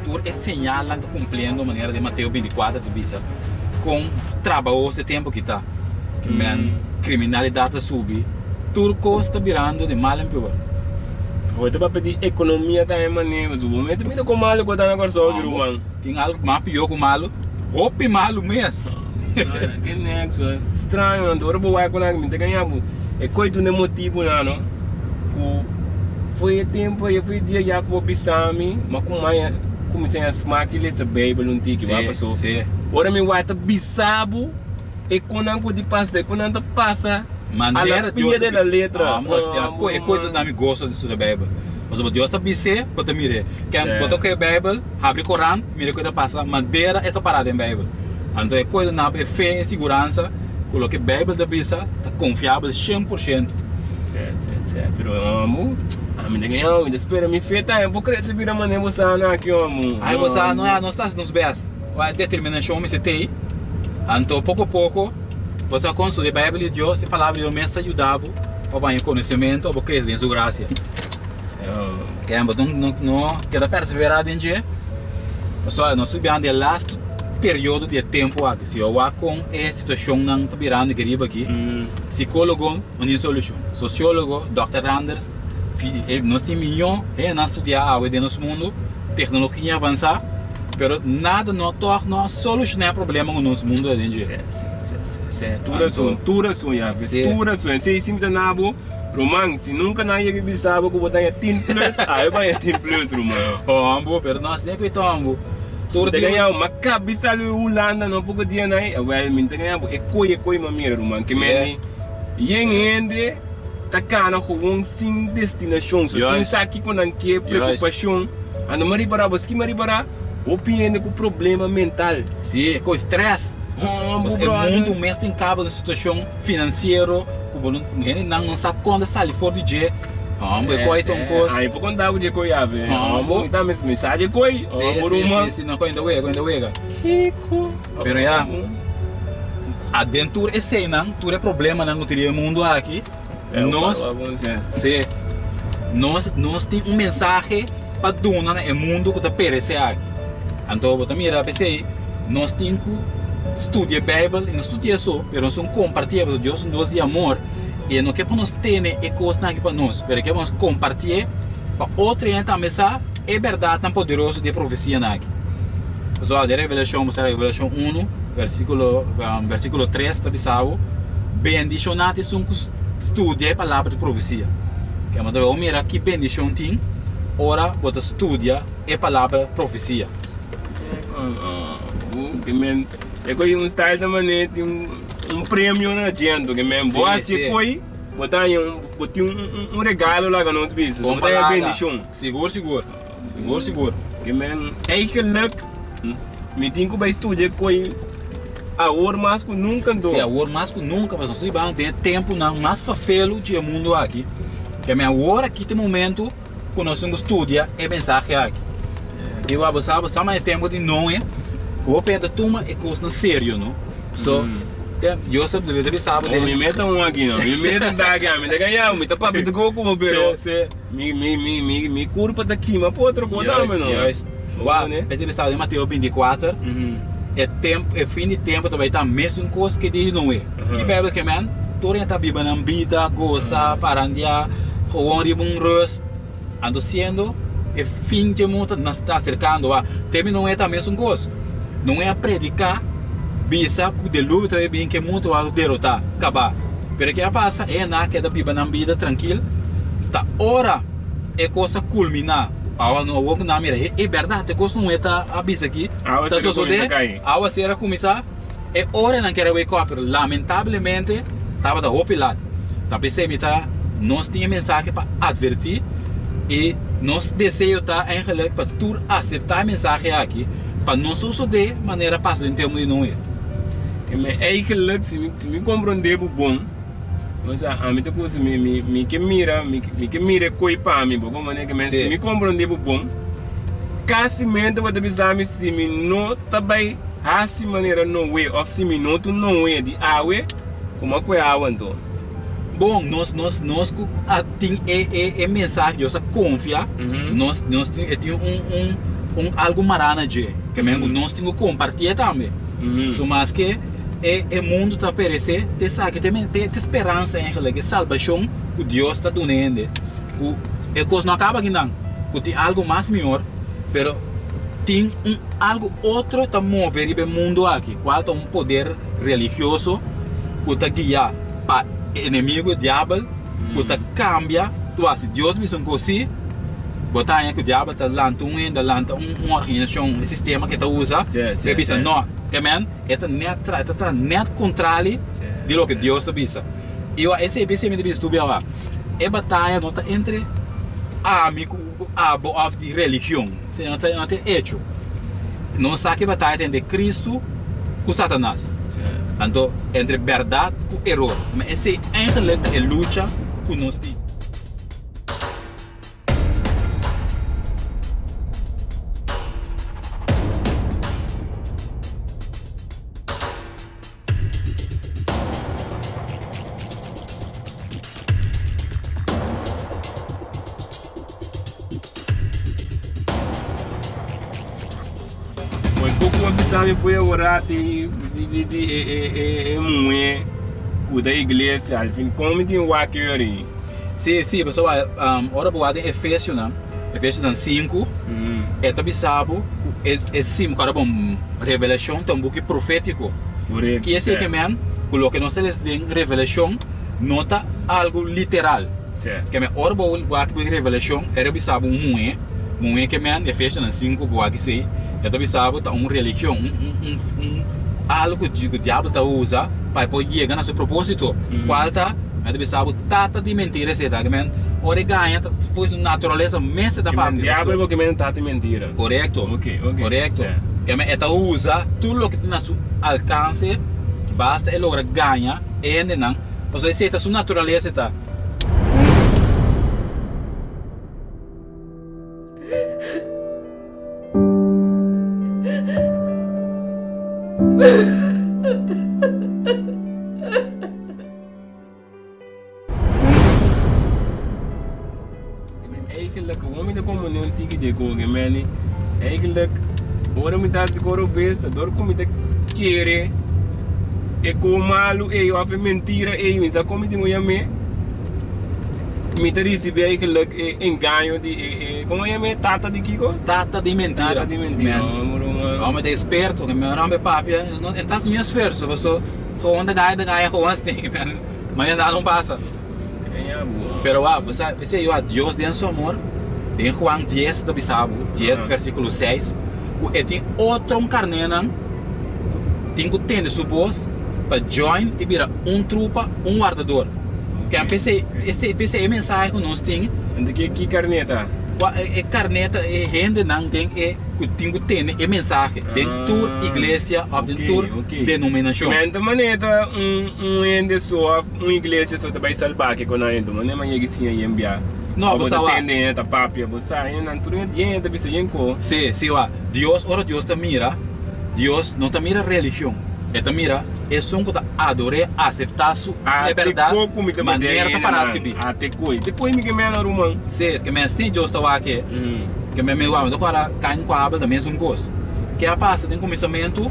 Tur e señalnan ta cumpliendo manera den Mateo 24 ta bisa con trabahoso e tempo aki ta. Ki men criminalidad ta subi, tur cos ta birando di mal en peor. Hoy ta papia di economia tambe mane, pasobra bo mester mira con malo cu ta na Corsou aki ruman. Tin algo mas pior cu malo, hopi malo mes. Ke next hoor. Straño anto ora bo wak ku nan mi ta gaña bo e koi duna e motibunan no ku foi e tempu ei foi e dia ya ku bo bisa mi ma ku mai kuminsá ña smak i lesa beibel un tiki wak paso ora mi wak ta bisa bo e konan ku di pasa e konan ta pasa a la pie de la letra. E koi ta duna mi goso di studia beibel pasobra Dios ta bis'é bo ta mir'é ken bo ta kohe beibel Habri Koran, mira ku ta pasa, manera e ta pará den Beibel. Anto e kos duna bo e fe, e siguransa ku loke Beibel ta bisa ta konfiabel 100%. Sè, sè, sè, pero amo, ami ta gaña, mi ta spera mi fe tambe por krese bira manera bo sa nan aki, amo. Ai, bo sa, no, nos ta hasi nos bèst. Wak determinashon mester t'ei. Anto poko poko bo sa kon studia Beibel di Dios, e Palabra di Dios mes ta yuda bo pa bo haña konosementu, pa bo krese den su grasia. Ken bo no no keda perseverá den dje, pasobra nos ta biba den e lastu periodo di e tempu aki. Si bo wak kon e situashonnan ta birando aki riba aki, sikólogo no tin solushon, sosiólogo, dòkter Randers, nos tin miyon hendenan studiá awe den nos mundu, teknologia avansá, pero nada no tòg no a solushoná e problema ku nos mundu ta den dje. Tur rason, tur rason ya, tur rason. Esei si mi ta na bo. Ruman, si nunka nan yega bisa bo ku bo ta haña tin plus, awe bo haña tin plus, ruman. Hombo, pero nos tin ku e tombo. Tur dia. Bo ta gaña, ma kabi sali Hulanda no poko dia nan, awel mi ta gaña bo e koi e koi ma mira, ruman, ke meni yen hende ta kana gewoon sin destinashon, so sin sa kiko nan ke, preokupashon. Anto mi a ripará bo, ski mi a ripará, hopi hende ku problema mental. Si, ku stress. Hombo, E brother. mundu mes tin kaba den situashon. Finansiero ku bo no hendenan no sa kon ta sali for di dje. Homber e koi ta un kos. Ami por konta bo dje koi awe. Homber. Mi tambe mi sa dje koi. Si si si si no koi ta wega koi ta wega. Kiko. Pero ya aden tur eseinan tur e problemanan ku tin den e mundu aki nos si nos nos tin un mensahe pa duna na e mundu ku ta peresé aki. Anto bo ta mira p'esei nos tin ku studia Beibel i no studia so, pero nos tin ku kompartié pasobra Dios un Dios di amor i e no ke pa nos tene e kosnan aki pa nos, pero e ke pa nos kompartié pa otro hende tambe sa e bèrdatnan poderoso di e profesianan aki. Pasobra den Revelashon, bo sa Revelashon unu versíkulo versíkulo tres ta bisa bo, Bendishoná ta esun ku studia e palabra di profesia. Ke bo mira ki bendishon tin ora bo ta studia e palabra profesia. Ke men e koi un style ta mane tin un premio na djento ke men bo hasi e koi bo ta haña un bo tin un regalo laga nos bisa so bo ta haña bendishon. Sigur sigur sigur sigur. Ke men eigenlijk mi tin ku bai studia e koi awor mas ku nunka anto. Si awor mas ku nunka pasobra nos ta biba den e tempunan mas fafelu dje mundu aki ke men awor aki ta e momento ku nos tin ku studia e mensahe aki. I wak bo sa, bo sa ma e tempu di Noe, ku hopi hende ta tuma e kosnan serio, no? So, te, Dios ta debe bisa bo den. Mi meta un aki, no? Mi meta ta aki, mi ta gaña bo, mi ta papia ku bo, pero. Sí, sí. Mi, mi, mi, mi, mi kurpa ta kima pa otro kos tambe, no? Juist, juist. Wak, p'esei bisa den Mateo 24, e tempu, e fin di tempu ta bai ta mesun kos ke di Noe. Ki Bijbel ke men? Tur hende ta biba nan bida, gosa, parandia, gewoon riba un rust. Anto siendo e fin dje mundu ta ta aserkando, wak, te mi Noe ta mesun kos. Noe a prediká, bisa ku deluvio ta bai bin ke mundu ta wòrdu derotá, kabá. Pero ke a pasa? E hende a keda biba nan bida trankil. Ta ora e kos a kulminá, awa no awor ku nan a mira, e bèrdat e kos Noe ta a bisa aki ta sosodé, awaseru a kuminsá. E ora nan kier a wake up pero lamentablemente tabata hopi lat. Ta p'esei mi ta nos tin e mensahe pa adverti y nos deseo ta eigenlijk pa tur acepta e mensahe aki pa no sosode manera pasa den tempo di Noe. Me eigenlijk si mi si mi comprende bo bon osea ami ta kusa mi mi mi ke mira mi ke mira e koi pa mi bo comprende ke men si mi comprende bo bon casimente bo ta bisa mi si mi no ta bai Hasi manera Noe of si mi no tu Noe di awe, kuma ku e awa anto? Bon, nos nos nos ku a tin e e e mensahe, Dios a konfia, nos nos tin e tin un un. un algu mará na dje, ke men ku nos tin ku kompartié tambe. So maske e e mundu ta peresé, ta esaki ta e ta e speransa eigenlijk, e salbashon ku Dios ta duna hende, ku e kos no a kaba akinan, ku tin algu mas mihor, pero tin un algu otro ta move riba e mundu aki, kual ta un poder religioso ku ta guiá pa e enemigu, e diabel, ku ta kambia tu hasi. Dios bisa un kos si, bo ta haña ku diabel ta lanta un hende, lanta un organisashon, e sistema ku e ta usa, pa e bisa no, ke men e ta nèt tra, e ta traha nèt kontrali di loke Dios ta bisa. I wak esei p'esei mi ta bisa tur biaha, e bataya no ta entre ami ku abo òf di religion, esei no ta no ta e echo. Nos sa ku e bataya ta entre Kristu ku Satanas, anto entre bèrdat ku eror. Ma esei eigenlik ta e lucha ku nos tin. Mooi koko a bisa mi foi ora di di di e e e e muhe ku ta iglesia al fin kon mi tin wak yori. Si si pasobra ora bo wak den Efesionan Efesionan sinku e ta bisa bo ku e e sim ku ora bo Revelashon ta un buki profetiko. Korekto. Ki esei ke men ku loke nos ta lesa den Revelashon no ta algu literal. Ke men ora bo wak den Revelashon e ta bisa bo un muhe, muhe ke men Efesionan sinku bo wak esei e ta bisa bo ta un religion un un un algu ku diabel ta usa pa e por yega na su proposito kual ta Mi ta bisa bo tata di mentira esei ta kimen ora e gaña ta for su naturalesa mes e ta papia. Kimen diabel bo kimen tata di mentira. Korekto. Ok ok. Korekto. Kimen e ta usa tur loke tin na su alkanse basta e logra gaña e hendenan pasobra esei ta su naturalesa e ta. Eigenlijk, gewoon mi ta komprende un tiki di e koke, meni. Eigenlijk, ora mi ta hasi koro bes, ta dor ku mi ta kere e ko malu ei òf e mentira ei, mi sa kon mi tin ku yam'é, mi ta risibí eigenlijk e engaño di e, e, komo yam'é? Tata di kiko? Tata di mentira. Tata di mentira. Men, homber ta esperto, men homber papia, no, e ta hasi mi esfuerso, paso. Gewoon ta gaya ta gaya gewoon así manera nada no pasa. Pero wak, bo sa p'esei yo a Dios den su amor, den Juan dies ta bisa bo, dies versikulo seis, ku e tin otro karnénan ku tin ku tende su bos pa join i bira un trupa, un wardador. Ken p'esei, esei p'esei e mensahe ku nos tin. Enta ki ki karné ta? Wak, e karné ta e hendenan den e ku tin ku tende e mensahe den tur iglesia òf den tur denominashon. Menta manera ta un un hende so òf un iglesia so ta bai salbá ke ku nan hende manera man yega siña yen bia No, bo bo ta sa wak. tende hende ta papia bo sa hende nan tur hende yen ta bisa yen ko. Sí, sí wak. Dios ora Dios ta mira, Dios no ta mira religion, e ta mira esun ku ta ador'é, aseptá su Ah, e te bèrdat ko ku mi ta mete manera ta hende pará nan. skibí. Ah, te koi. Te koi mi ke mena ruman. Sí, ke men si Dios ta wak e. Ke men mi wak, mi ta kòrda Kain ku Abel ta mesun kos. Ke a pasa den kuminsamentu,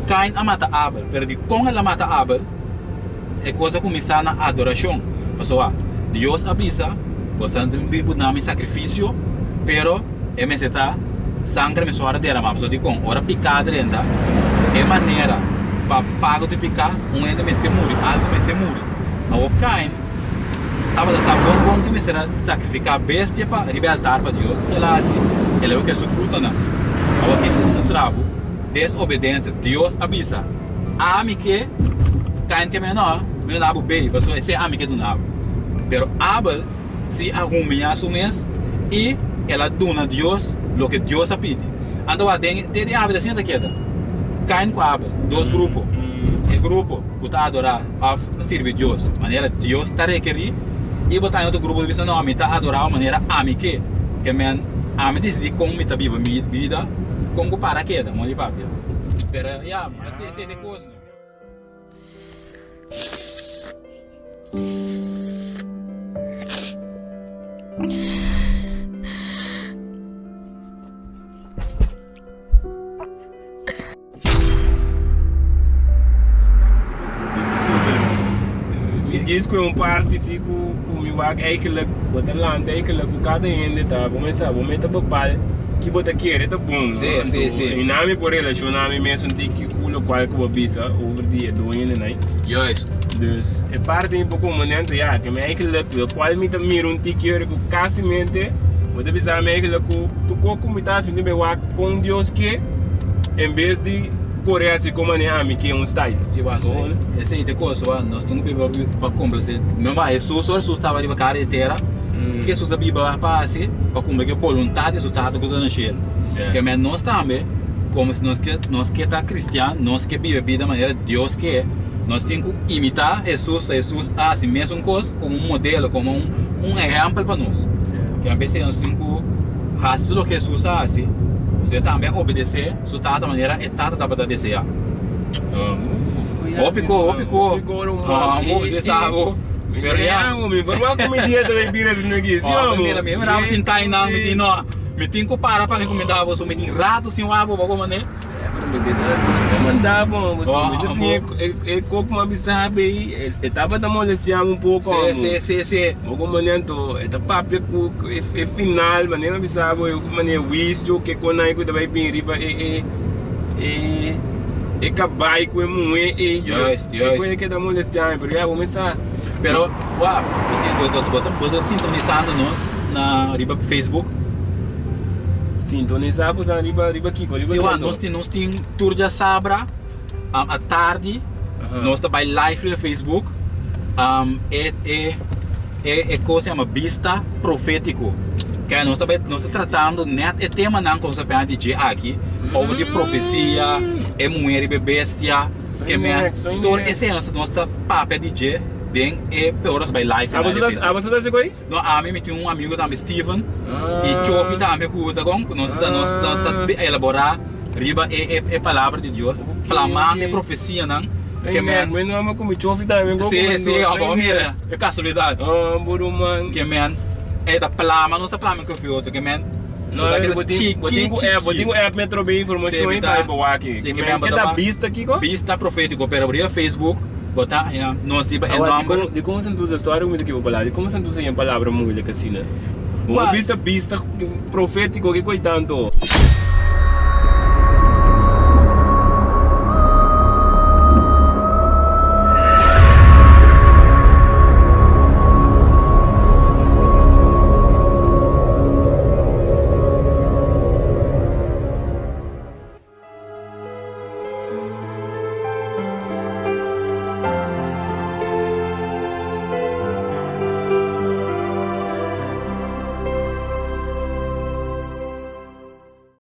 Kain a mata Abel, pero dikon el a mata Abel? E kos a kuminsá na adorashon. Pasobra Dios a bisa, Boso ta bin ku duna mi sakrifisio, pero e mester ta sangre mester wòrdu deramá. Pasobra dikon? Ora piká drenta, e manera pa pago di piká, un hende mester muri, algu mester muri. Awor Kain tabata sa bon bon ku mester a sakrifiká bestia pa riba e altar pa Dios. Ke el a hasi? El a wak su frutanan. Awor kisa ta mustra bo desobedensia. Dios a bisa, Ami ke Kain ke meno, mi duna bo bei, pasobra esei ami ke duna bo. Pero Abel si a humiá su mes i el a duna Dios loke Dios a pidi. Anto wak den te di Abel asina ta keda. Kain ku Abel, dos grupo. E grupo ku ta adorá òf ta sirbi Dios manera Dios ta rekerí i bo ta haña otro grupo ku ta bisa no, mi ta adorá bo manera ami ke. Ke men ami disidí kon mi ta biba mi bida, kon ku para keda, modo di papia. Pero ya, así esei ta e kos. djis ku e un parti si ku ku mi wak eigenlijk bo ta lanta eigenlijk ku kada hende ta bo mester sa bo mester bepal ki bo ta kere ta bon no anto i nan mi por relashona mi mes un tiki ku lokual ku bo bisa over di e doño nenai dus e parti mi por komprende anto ya ke mi eigenlijk lokual mi ta mira un tiki ora ku kasi mente bo ta bisa mi eigenlijk ku tur kos ku mi ta hasi mi ta bai wak kon Dios ke en bes di kore hasi kon manera ami ke un style. Si wak esei ta e kos wak nos tin ku biba pa komplase mema Hesus ora Hesus tabata riba kara di tera ke Hesus a biba pa hasi pa kumpli ku e boluntat di su Tata ku ta na shelu ke men nos tambe komo si nos ke nos ke ta kristian nos ke biba bida manera Dios ke nos tin ku imita Hesus Hesus a hasi mesun kos komo un modelo komo un ehèmpel pa nos ke p'esei nos tin ku hasi tur loke Hesus a hasi pasobra e tambe a obedesé su Tata manera e Tata tabata deseá. Hopi ko, hopi ko. Hopi sa bo. Pero ya. Mi por wak mi dieta bay bira asina aki. Si amo. Mira, mi mira sinta einan, mi tin no. Mi tin ku para pa mi kuminda bo, so mi tin rato sin wak bo, bo mane. Pero mi bisa Dios me manda bo, bo so mi ta tin e kok ma bisa bay, e tabata molestia mi un poko amo. Si, si, si. Bo ku mane anto e ta papia ku e final, mane mi bisa bo, mane wisio ke konai ku ta bay bin riba e e e e kabai ku e muhe ei. Juist, juist. E koe ke ta molestia mi, pero ya bo mi sa. Pero wak, bo ta bo ta sintonisando nos na riba Facebook. Sintonisa bo sa riba riba kiko? Riba Si wak, kiko? nos tin nos tin tur djasabra atardi nos ta bai live riba Facebook. E e e e kos yama Bista Profétiko. Ke nos ta bai nos ta tratando nèt e temanan ku nos a pena di dje aki over di profesia, e muher riba e bestia, ke men tur esei nos nos ta papia di dje den e peor nos bai live Abo riba Facebook. abo ta hasi ku ei? No, ami mi tin un amigo tambe Steven i Chofi tambe ku usa kon nos ta nos nos ta elaborá riba e e e palabra di Dios plamando e profesianan ke men Mi no ama ku mi Chofi tambe mi Si si abo mira e kasualidat ke men e ta plama nos ta plama ku otro ke men No, bo tin bo tin ku app bo tin ku app metro be informashon i bai bo wak Si ke men ke ta bista kiko? Bista profetiko pero riba Facebook bo ta haña nos riba e nòmber. Dikon bo ta usa sorry ku mi ta kiba palabra dikon bo ta usa e palabra moeilijk asina? Bo bista bista profetiko ke koi tanto?